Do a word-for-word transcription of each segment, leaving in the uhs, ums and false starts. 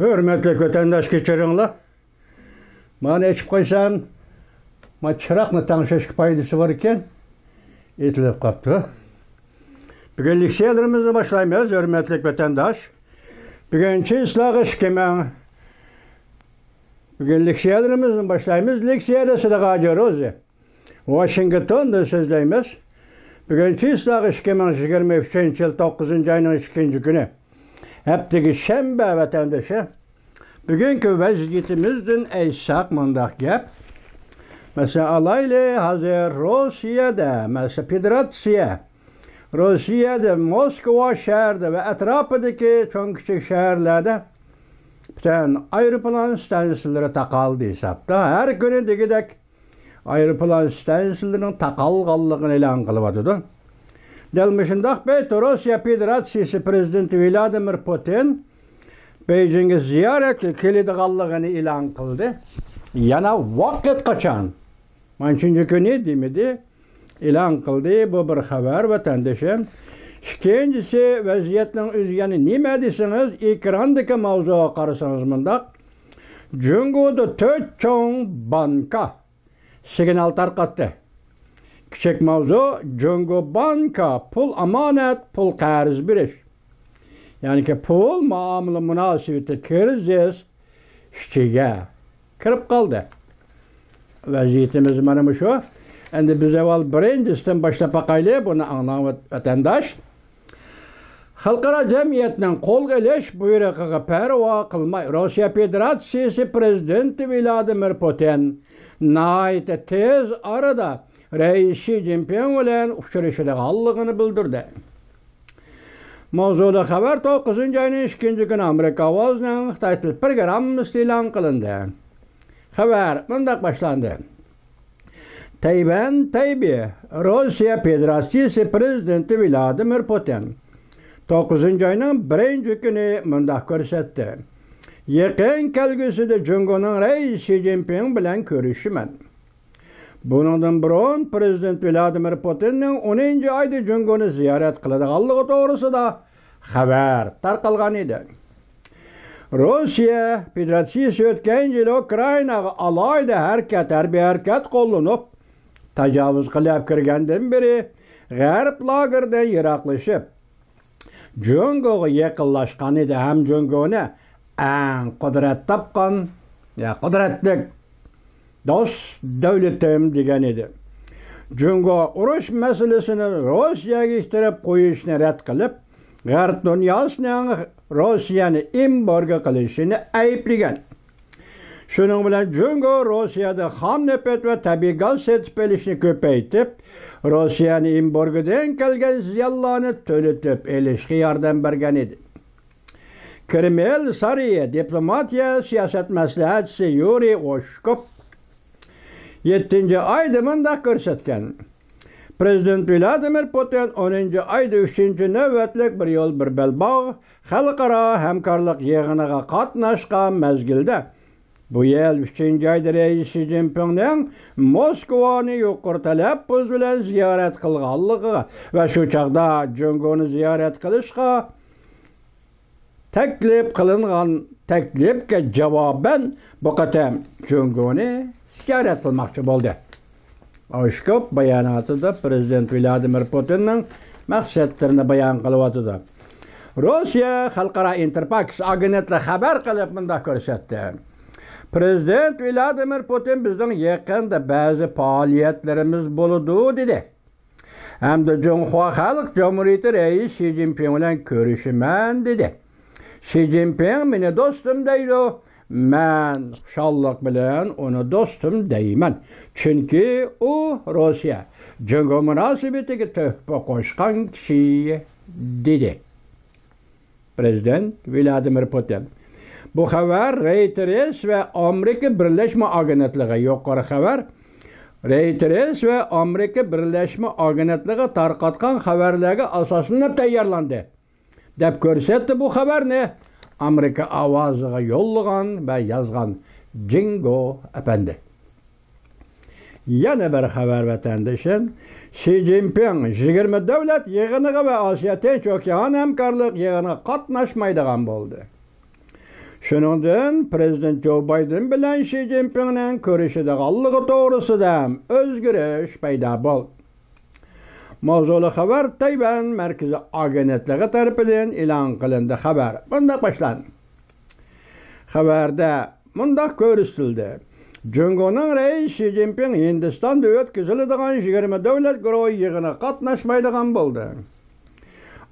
ھۆرمەتلىك ۋەتەنداش، كەچۈرۈڭلار. مانا ئېچىپ قويسام، ما چىراغنى تەڭشەشكە پايدىسى بار ئىكەن. ئېتىلىپ قاپتۇ. بۈگۈن لېكسىيەلىرىمىزنى باشلايمىز، ھۆرمەتلىك ۋەتەنداش. بۈگۈن چىسلاغا ئىككى مىڭ. بۈگۈن لېكسىيەلىرىمىزنى باشلايمىز. لېكسىيەدە سىلىغا ھاجى روزى. ۋاشىنگتوندىن سۆزلەيمىز. بۈگۈن چىسلاغا ئىككى مىڭ يىگىرمە ئۈچىنچى يىل توققۇزىنچى ئاينىڭ ئىككىنچى كۈنى. ھەپتىكى شەنبە ۋەتەندىشى. بۈگۈنكى ۋەزىيىتىمىزدىن ئېيتساق مۇنداق گەپ. مەسىلەن، ئالايلى، ھازىر روسىيەدە، مەسىلەن، فېدېراتسىيە، روسىيەدە، موسكۋا شەھىرىدە ۋە ئەتراپىدىكى چوڭ كىچىك شەھەرلەردە پۈتۈن ئايروپىلان ستانسىلىرى تاقالدى ھېسابتا. ھەر كۈنى دېگۈدەك ئايروپىلان ستانسىلىرىنىڭ تاقالغانلىقىنى ئېلان قىلىۋاتىدۇ. دەل مۇشۇنداق پەيتتە روسىيە فېدېراتسىيىسى پىرېزىدېنتى ۋلادىمىر پۇتىن بېيجىڭغا زىيارەتكە كېلىدىغانلىقىنى ئېلان قىلدى. يەنە ۋاقىت قاچان؟ مانچىنچى كۈنى دېمىدى. ئېلان قىلدى. بۇ بىر خەۋەر، ۋەتەندىشىم. ئىككىنچىسى، ۋەزىيەتنىڭ ئۆزى يەنە نېمە دېسىڭىز، ئېكراندىكى ماۋزۇغا قارىسىڭىز مۇنداق. جۇڭگودا تۆت چوڭ بانكا، سىگنال تارقاتتى. كىچىك ماۋزۇ، جۇڭگو بانكا، پۇل ئامانەت، پۇل قەرز بېرىش. يەنىكى پۇل مۇئامىلە مۇناسىۋىتى كىرىزىس ئىچىگە كىرىپ قالدى. ۋەزىيىتىمىز مانا مۇشۇ. ئەمدى بىز ئاۋۋال بىرىنچىسىدىن باشلاپ باقايلى، بۇنى ئاڭلاڭ ۋەت-، ۋەتەنداش. خەلقئارا جەمئىيەتنىڭ قولغا ئېلىش بۇيرۇقىغا پەرۋا قىلماي، روسىيە فېدېراتسىيىسى پىرېزىدېنتى ۋلادىمىر پۇتىن ناھايىتى تېز ئارىدا رەئىس شى جىنپىڭ بىلەن ئۇچرىشىدىغانلىقىنى بىلدۈردى. ماۋزۇلۇق خەۋەر توققۇزىنچى ئاينىڭ ئىككىنچى كۈنى ئامېرىكا ئاۋازىنىڭ خىتاي تىل پروگراممىسىدا ئېلان قىلىندى. خەۋەر مۇنداق باشلاندى. تەيۋەن تەيبېي، روسىيە فېدېراتسىيىسى پىرېزىدېنتى ۋلادىمىر پۇتىن توققۇزىنچى ئاينىڭ بىرىنچى كۈنى مۇنداق كۆرسەتتى. يېقىن كەلگۈسىدە جۇڭگونىڭ رەئىسى شى جىنپىڭ بىلەن كۆرۈشىمەن. بۇنىڭدىن بۇرۇن پىرېزىدېنت ۋلادىمىر پۇتىننىڭ ئونىنچى ئايدا جۇڭگونى زىيارەت قىلىدىغانلىقى توغرىسىدا خەۋەر تارقالغان ئىدى. روسىيە فېدېراتسىيىسى ئۆتكەن يىلى ئۇكرائىناغا ئالاھىدە ھەرىكەت، ھەربىي ھەرىكەت قوللىنىپ، تاجاۋۇز قىلىپ كىرگەندىن بېرى غەرب لاگېرىدىن يىراقلىشىپ، جۇڭگوغا يېقىنلاشقان ئىدى ھەم جۇڭگونى ئەڭ قۇدرەت تاپقان، يا قۇدرەتلىك دوست دۆلىتىم دېگەن ئىدى. جۇڭگو ئۇرۇش مەسىلىسىنى روسىيەگە ئىتتىرىپ قويۇشنى رەت قىلىپ، غەرب دۇنياسىنىڭ روسىيەنى ئېمبارگو قىلىشىنى ئەيىبلىگەن. شۇنىڭ بىلەن جۇڭگو روسىيەدە خام نېفىت ۋە تەبىئىي گاز سېتىپ ئېلىشنى كۆپەيتىپ، روسىيەنى ئېمبارگودىن كەلگەن زىيانلارنى تۆلىتىپ ئېلىشقا ياردەم بەرگەن ئىدى. كرېمىل سارىيى دىپلوماتىيە سىياسەت مەسلىھەتچىسى يۇرىي ئوشكوپ يەتتىنچى ئايدا مۇنداق كۆرسەتكەن. پىرېزىدېنت ۋلادىمىر پۇتىن ئونىنچى ئايدا ئۈچىنچى نۆۋەتلىك بىر يول، بىر بەلباغ خەلقئارا ھەمكارلىق يىغىنىغا قاتناشقان مەزگىلدە، بۇ يىل ئۈچىنچى ئايدا رەئىس شى جىنپىڭنىڭ موسكۋانى يۇقىرى تەلەپپۇز بىلەن زىيارەت قىلغانلىقىغا ۋە شۇ چاغدا جۇڭگونى زىيارەت قىلىشقا تەكلىپ قىلىنغان تەكلىپكە جاۋابەن بۇ قېتىم جۇڭگونى زىيارەت قىلماقچى بولدى. ئوشكوپ باياناتىدا پىرېزىدېنت ۋلادىمىر پۇتىننىڭ مەقسەتلىرىنى بايان قىلىۋاتىدۇ. روسىيە خەلقئارا ئىنتېرفاكس ئاگېنتلىقى خەۋەر قىلىپ مۇنداق كۆرسەتتى. پىرېزىدېنت ۋلادىمىر پۇتىن بىزنىڭ يېقىندا بەزى پائالىيەتلىرىمىز بولىدۇ دېدى. ھەمدە جۇڭخۇا خەلق جۇمھۇرىيىتى رەئىسى شى جىنپىڭ بىلەن كۆرۈشىمەن دېدى. شى جىنپىڭ مېنى دوستۇم دەيدۇ. مەن خۇشاللىق بىلەن ئۇنى دوستۇم دەيمەن. چۈنكى ئۇ روسىيە جۇڭگو مۇناسىۋىتىگە تۆھپە قوشقان كىشى، دېدى پىرېزىدېنت ۋلادىمىر پۇتىن. بۇ خەۋەر رەيتېرس ۋە ئامېرىكا بىرلەشمە ئاگېنتلىقى، يۇقىرى خەۋەر، رەيتېرس ۋە ئامېرىكا بىرلەشمە ئاگېنتلىقى تارقاتقان خەۋەرلەرگە ئاساسلىنىپ تەييارلاندى، دەپ كۆرسەتتى بۇ خەۋەرنى ئامېرىكا ئاۋازىغا يوللىغان ۋە يازغان جىڭگو ئەپەندى. يەنە بىر خەۋەر، ۋەتەندىشىم، شى جىنپىڭ يىگىرمە دۆلەت يىغىنىغا ۋە ئاسىيا تىنچ ئوكيان ھەمكارلىق يىغىنىغا قاتناشمايدىغان بولدى. شۇنىڭدىن پىرېزىدېنت جو بايدېن بىلەن شى جىنپىڭنىڭ كۆرۈشىدىغانلىقى توغرىسىدا ئۆزگىرىش پەيدا بولدى. ماۋزۇلۇق خەۋەر تەيۋەن مەركىزىي ئاگېنتلىقى تەرىپىدىن ئېلان قىلىندى. خەۋەر مۇنداق باشلاندى. خەۋەردە مۇنداق كۆرسىتىلدى: جۇڭگونىڭ رەئىسى شى جىنپىڭ ھىندىستاندا ئۆتكۈزۈلىدىغان يىگىرمە دۆلەت گۇرۇھى يىغىنىغا قاتناشمايدىغان بولدى.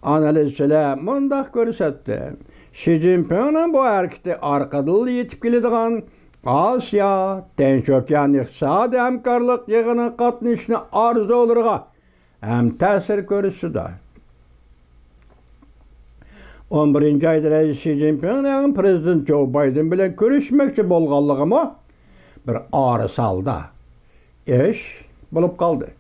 ئانالىزچىلار مۇنداق كۆرسەتتى: شى جىنپىڭنىڭ بۇ ھەرىكىتى ئارقىدىنلا يېتىپ كېلىدىغان ئاسىيا، تىنچ ئوكيان ئىقتىسادىي ھەمكارلىق يىغىنىغا قاتنىشىشنى ئارزۇلىرىغا ھەم تەسىر كۆرسىتىدۇ. ئون بىرىنچى ئايدا رەئىس شى جىنپىڭنىڭ پىرېزىدېنت جو بايدېن بىلەن كۆرۈشمەكچى بولغانلىقىمۇ بىر ئارىسالدا ئىش بولۇپ قالدى.